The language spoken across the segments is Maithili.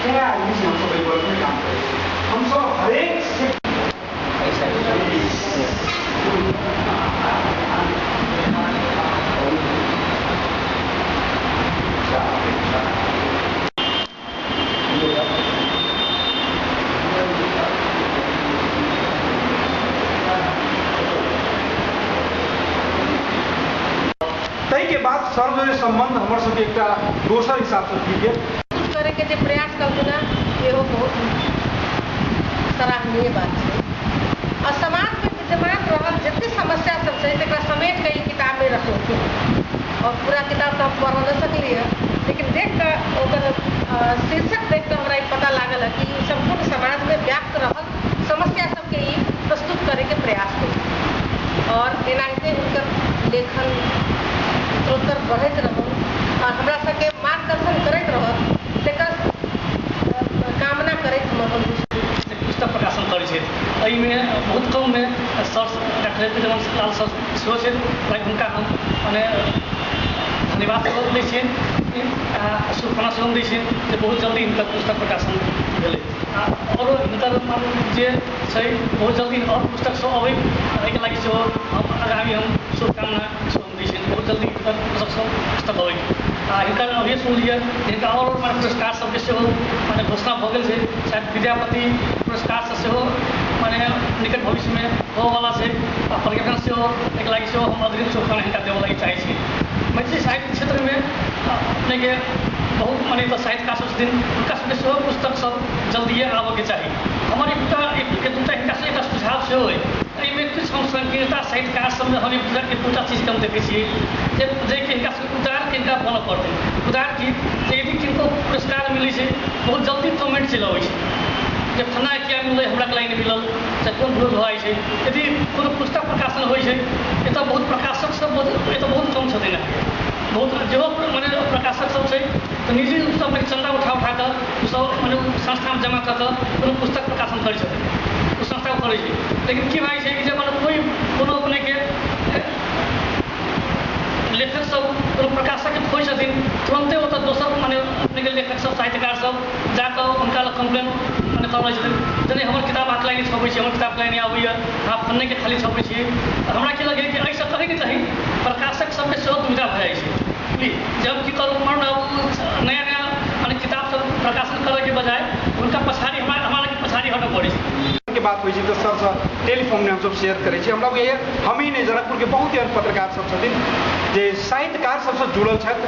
कै आदमी से हमसब एहि वर्गमे काम करै छी। हमसब हरेक ताहिके बाद सर सम्बन्ध हमर सबके एकटा दोसर हिसाबसँ जुड़ि गेल। करैके जे प्रयास करथिन इहो बहुत सराहनीय बात छै। आ समाजमे विद्यमान रहल जते समस्या सब छै तकरा समेट कऽ ई किताबमे रखलखिन। और पूरा किताब तऽ हम पढ़ नहि सकलियै, लेकिन देख कऽ ओकर शीर्षक देख कऽ हमरा ई पता लागल कि सम्पूर्ण समाजमे व्याप्त रहल समस्या सबके ई प्रस्तुत करैके प्रयास केलखिन। और एनाहिते हुनकर लेखन उत्तरोत्तर बढ़ैत रहल और हमरा सबके मार्गदर्शन करैत रहल, तकर कामना करैत हम अपन पुस्तक प्रकाशन करै छथि। एहिमे बहुत कममे सर डॉक्टर लाल सर सेहो छथि, हुनका हम मने धन्यवाद सेहो दै छियनि आ शुभकामना सेहो दै छियनि जे बहुत जल्दी हिनकर पुस्तक प्रकाशन भेलै। आ आओरो हिनकर जे छै बहुत जल्दी आओर पुस्तक सब अबै, एहिके लागि सेहो हम आगामी हम शुभकामना सेहो दै छियनि, बहुत जल्दी हिनकर पुस्तक सब पुस्तक अबै। आ हिनकर अभिये सुनलियै हिनका आओर मने पुरस्कार सबके सेहो मने घोषणा भऽ गेल छै, शायद विद्यापति पुरस्कारसँ सेहो मने निकट भविष्यमे होबऽवला छै। आ पर्यटन सेहो एहिके लागि सेहो हम अग्रिम शुभकामना हिनका देबऽ लागि चाहै छी। मैथिली साहित्य क्षेत्रमे अपनेके बहुत मने तऽ साहित्यकार सब छथिन, हुनका सबके सेहो पुस्तक सब जल्दिए आबऽके चाही। हमर एकटा दूटा हिनकासँ एकटा सुझाव सेहो अइ, एहिमे किछु हम संकीर्णता साहित्यकार सबमे हम एक दूटा चीजके हम देखै छियै जे जेकि हिनका सबके उदार हिनका बनऽ पड़तै। उदार की जे यदि किनको पुरस्कार मिलै छै बहुत जल्दी कमेंट चलि अबै छै जे फन्ना किया मिललै, हमरा के लागि नहि मिलल, चाहे कोन विरोध भऽ जाइ छै। यदि कोनो पुस्तक प्रकाशन होइ छै एतऽ बहुत प्रकाशक सब एतऽ बहुत कम छथिन, बहुत जेहो मने प्रकाशक सब छै तऽ निजी रूपसँ अपने चन्दा उठा उठा कऽ ओसब मने संस्थामे जमा कऽ कऽ कोनो पुस्तक प्रकाशन करै छथिन, ओ संस्था करै छै। लेकिन की भए जाइ छै कि जे मने कोइ कोनो अपनेके लेखक सब कोनो प्रकाशकके खोजै छथिन, तुरन्ते ओतऽ दोसर मने अपनेके लेखक सब साहित्यकार सब जाकऽ हुनका लग कम्प्लेन मने करबै छथिन जे नहि हमर किताब अहाँके लागि नहि छपै छी, हमर किताब लागि नहि आबैए, अहाँ फन्नेके खाली छपै छियै। तऽ हमरा की लगैए कि एहिसँ कहीं ने कहीं प्रकाशक सबके सेहो दुविधा भऽ जाइ छै। बुझलियै जे हम की करू, मानू नया नया मने किताब सब प्रकाशन करैके बजाय हुनका पछाड़ी हमरा लागि पछाड़ी हटऽ पड़ै छै। के बात होइ छै तऽ सरसँ टेलीफोनमे हमसब शेयर करै छी। हमरा बुझाइए हमही नहि, जनकपुरके बहुत एहन पत्रकार सब छथिन जे साहित्यकार सबसँ जुड़ल छथि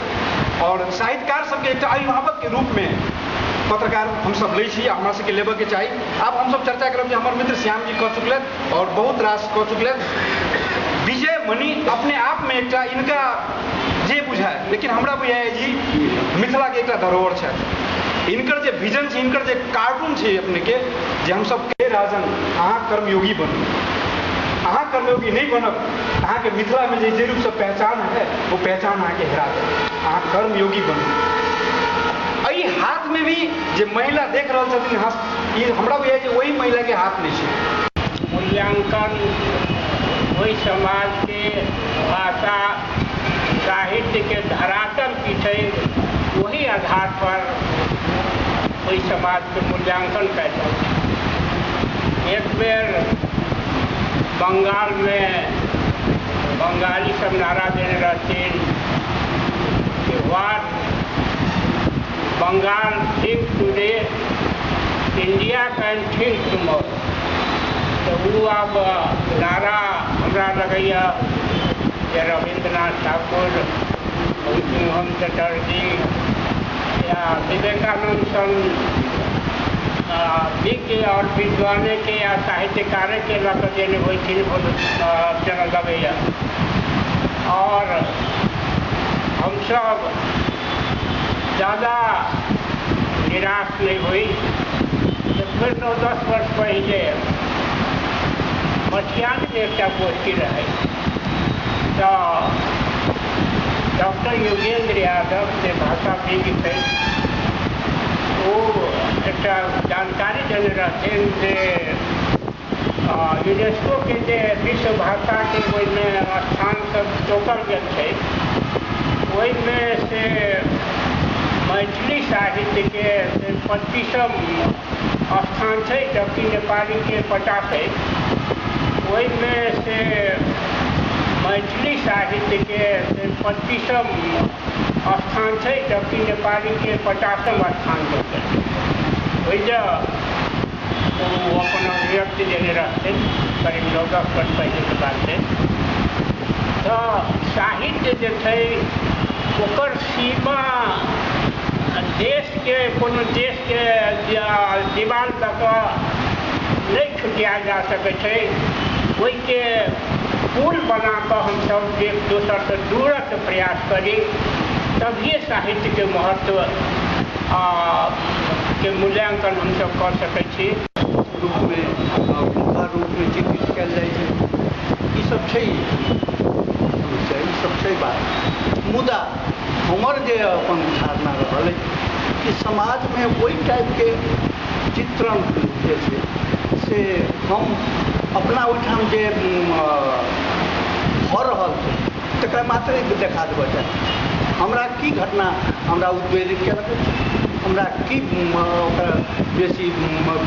और साहित्यकार सबके एकटा अभिभावकके रूपमे पत्रकार हमसब लै छी आ हमरा सबके लेबऽके चाही। आब हमसब चर्चा करब जे हमर मित्र श्याम जी कऽ चुकलथि और बहुत रास कऽ चुकलथि। विजय मणि अपने आपमे एकटा इनका जे बुझाए, लेकिन हमरा बुझाइए जी मिथिलाके एकटा धरोहर छथि। इनकर जे विजन छै, इनकर जे कार्टून छै अपनेके, जे हमसब के राजन अहाँ कर्मयोगी बनू, अहाँ कर्मयोगी नहि बनब अहाँके मिथिलामे जे जे रूपसँ पहचान है ओ पहचान अहाँके हेरा जायत। अहाँ कर्मयोगी बनू। एहि हाथमे भी जे महिला देख रहल छथिन हस, ई हमरा बुझाइए जे ओहि महिलाके हाथ नहि छै। मूल्यांकन ओहि समाजके भाषा साहित्यके धरातल की छै ओही आधार पर ओहि समाजके मूल्यांकन कयल जाइ छै। एक बेर बंगालमे बंगाली सब नारा देने रहथिन कि what Bengal think today India can think tomorrow. तऽ ओ आब नारा हमरा लगैए जे रविन्द्रनाथ ठाकुर, बंकिम चटर्जी या विवेकानंद सन विज्ञ और विद्वाने के या साहित्यकार के लऽ कऽ देने होइथिन जेना लगैए। और हमसब ज़्यादा निराश नहीं हुई। तो फिर 9-10 वर्ष पहले मठियानमे एकटा गोष्ठी रहै तऽ डॉक्टर योगेंद्र यादव जे भाषाविद छै ओ एकटा जानकारी देने रहथिन जे यूनेस्को के जे विश्व भाषाके ओहिमे स्थान सब चौकल गेल छै ओहिमे से मैथिली साहित्यके 25म स्थान छै, जबकि नेपालीके 50 है। ओहिमे से मैथिली साहित्यके 25म स्थान छै, जबकि नेपालीके 50म स्थान छै। ओहि ओ अपन अभिव्यक्ति देने रहथिन, करीब 9-10 वर्ष पहिलेके बात छै। तऽ साहित्य जे छै ओकर सीमा देशके कोनो देशके दीवार दऽ कऽ नहि छुटियायल जा सकै छै। ओहिके पुल बनाकऽ हमसभ एक दोसरसँ दूरक प्रयास करी, तभिए साहित्यके महत्व के मूल्यांकन हमसभ कऽ सकै छी। रूपमे रूपमे चित्रित कयल जाइ छै, ई सब छै समस्या, ई सब छै बात। मुदा हमर जे अपन धारणा रहल कि समाजमे ओहि टाइपके चित्रण जे छै से हम अपना ओहिठाम जे भऽ रहल छै तकरा मात्र देखा देबऽ चाही। हमरा की घटना हमरा उद्वेलित केलक अछि, हमरा की ओकरा बेसी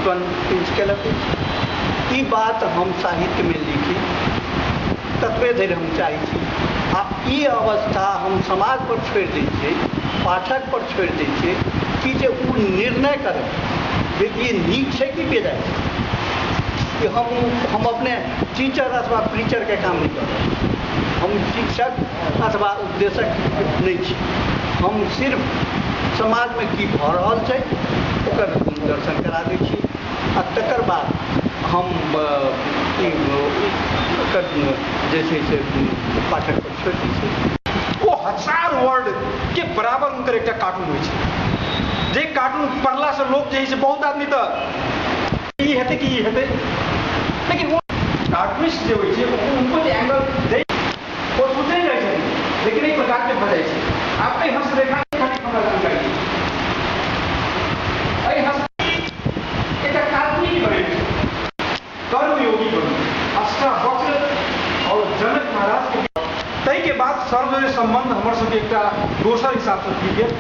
कन्फ्यूज केलक अछि, ई बात हम साहित्यमे लिखी ततबे धरि हम चाहै छी। आ ई अवस्था हम समाजपर छोड़ि दै छियै, पाठकपर छोड़ि दै छियै कि जे ओ निर्णय करै जे ई नीक छै कि बेजाय छै। कि हम अपने टीचर अथवा प्रीचरके काम नहि करब, हम शिक्षक अथवा उपदेशक नहि छी। हम सिर्फ समाजमे की भऽ रहल छै ओकर दर्शन करा दै छी आ तकर बाद हम ओकर जे छै से पाठक पर छोड़ि दै छी। ओ 1000 वर्ड के बराबर हुनकर एकटा कार्टून होइ छै, जे कार्टून पढ़लासँ लोक जे है से बहुत आदमी तऽ ई हेतै कि ई हेतै, लेकिन ओ कार्टूनिस्ट जे होइ छै उनको जे एंगल जे ओ सोचै जाइ छथिन, लेकिन एहि प्रकारके भऽ जाइ छै। आब एहि हस्तरेखा खाली हमरा जानकारी एहि हस्त एकटा काल्पनिक बनै छै, कर्मयोगी बनू, अष्टावक्र और जनक महाराज के ताहिके बाद सर्व सम्बन्ध हमर सबके एकटा दोसर हिसाबसँ ठीक गेल।